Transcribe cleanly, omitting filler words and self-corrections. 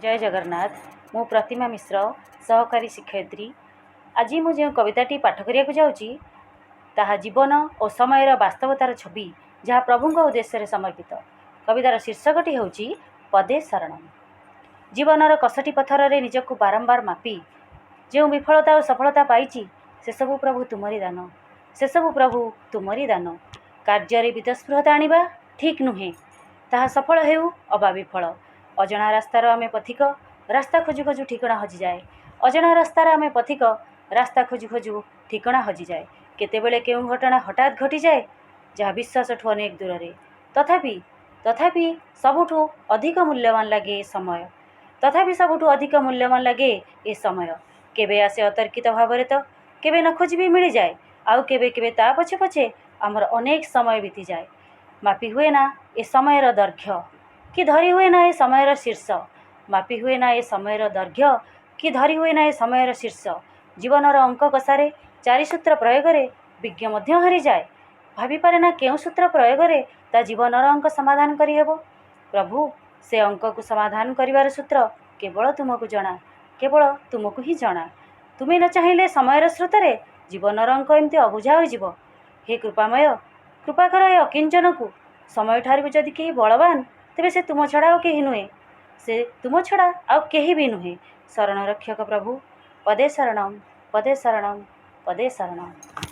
ଜୟ ଜଗନ୍ନାଥ। ମୁଁ ପ୍ରତିମା ମିଶ୍ର, ସହକାରୀ ଶିକ୍ଷୟିତ୍ରୀ। ଆଜି ମୁଁ ଯେଉଁ କବିତାଟି ପାଠ କରିବାକୁ ଯାଉଛି, ତାହା ଜୀବନ ଓ ସମୟର ବାସ୍ତବତାର ଛବି, ଯାହା ପ୍ରଭୁଙ୍କ ଉଦ୍ଦେଶ୍ୟରେ ସମର୍ପିତ। କବିତାର ଶୀର୍ଷକଟି ହେଉଛି ପଦେ ଶରଣମ୍। ଜୀବନର କଷଟି ପଥରରେ ନିଜକୁ ବାରମ୍ବାର ମାପି ଯେଉଁ ବିଫଳତା ଓ ସଫଳତା ପାଇଛି, ସେସବୁ ପ୍ରଭୁ ତୁମରି ଦାନ, ସେସବୁ ପ୍ରଭୁ ତୁମରି ଦାନ। କାର୍ଯ୍ୟରେ ବୀତସ୍ପୃହତା ଆଣିବା ଠିକ୍ ନୁହେଁ, ତାହା ସଫଳ ହେଉ ଅବା ବିଫଳ। ଅଜଣା ରାସ୍ତାର ଆମେ ପଥିକ, ରାସ୍ତା ଖୋଜୁ ଖୋଜୁ ଠିକଣା ହଜିଯାଏ। ଅଜଣା ରାସ୍ତାର ଆମେ ପଥିକ, ରାସ୍ତା ଖୋଜୁ ଖୋଜୁ ଠିକଣା ହଜିଯାଏ। କେତେବେଳେ କେଉଁ ଘଟଣା ହଠାତ୍ ଘଟିଯାଏ, ଯାହା ବିଶ୍ୱାସଠୁ ଅନେକ ଦୂରରେ। ତଥାପି ସବୁଠୁ ଅଧିକ ମୂଲ୍ୟବାନ ଲାଗେ ଏ ସମୟ। ତଥାପି ସବୁଠୁ ଅଧିକ ମୂଲ୍ୟବାନ ଲାଗେ ଏ ସମୟ। କେବେ ଆସେ ଅତର୍କିତ ଭାବରେ ତ କେବେ ନ ଖୋଜି ବି ମିଳିଯାଏ, ଆଉ କେବେ କେବେ ତା ପଛେ ପଛେ ଆମର ଅନେକ ସମୟ ବିତିଯାଏ। ମାପି ହୁଏ ନା ଏ ସମୟର ଦୈର୍ଘ୍ୟ କି ଧରି ହୁଏ ନା ଏ ସମୟର ଶୀର୍ଷ। ମାପି ହୁଏ ନା ଏ ସମୟର ଦୈର୍ଘ୍ୟ କି ଧରି ହୁଏ ନା ଏ ସମୟର ଶୀର୍ଷ। ଜୀବନର ଅଙ୍କ କଷାରେ ଚାରି ସୂତ୍ର ପ୍ରୟୋଗରେ ବିଜ୍ଞ ମଧ୍ୟ ହାରିଯାଏ, ଭାବିପାରେ ନା କେଉଁ ସୂତ୍ର ପ୍ରୟୋଗରେ ତା ଜୀବନର ଅଙ୍କ ସମାଧାନ କରିହେବ। ପ୍ରଭୁ, ସେ ଅଙ୍କକୁ ସମାଧାନ କରିବାର ସୂତ୍ର କେବଳ ତୁମକୁ ଜଣା, କେବଳ ତୁମକୁ ହିଁ ଜଣା। ତୁମେ ନ ଚାହିଁଲେ ସମୟର ସ୍ରୋତରେ ଜୀବନର ଅଙ୍କ ଏମିତି ଅବୁଝା ହୋଇଯିବ। ହେ କୃପାମୟ, କୃପା କର ଏ ଅକିଞ୍ଚନକୁ। ସମୟଠାରୁ ବି ଯଦି କେହି ବଳବାନ, ତେବେ ସେ ତୁମ ଛଡ଼ା ଆଉ କେହି ନୁହେଁ, ସେ ତୁମ ଛଡ଼ା ଆଉ କେହି ବି ନୁହେଁ। ଶରଣ ରକ୍ଷକ ପ୍ରଭୁ, ପଦେ ଶରଣମ୍, ପଦେ ଶରଣମ୍, ପଦେ ଶରଣମ୍।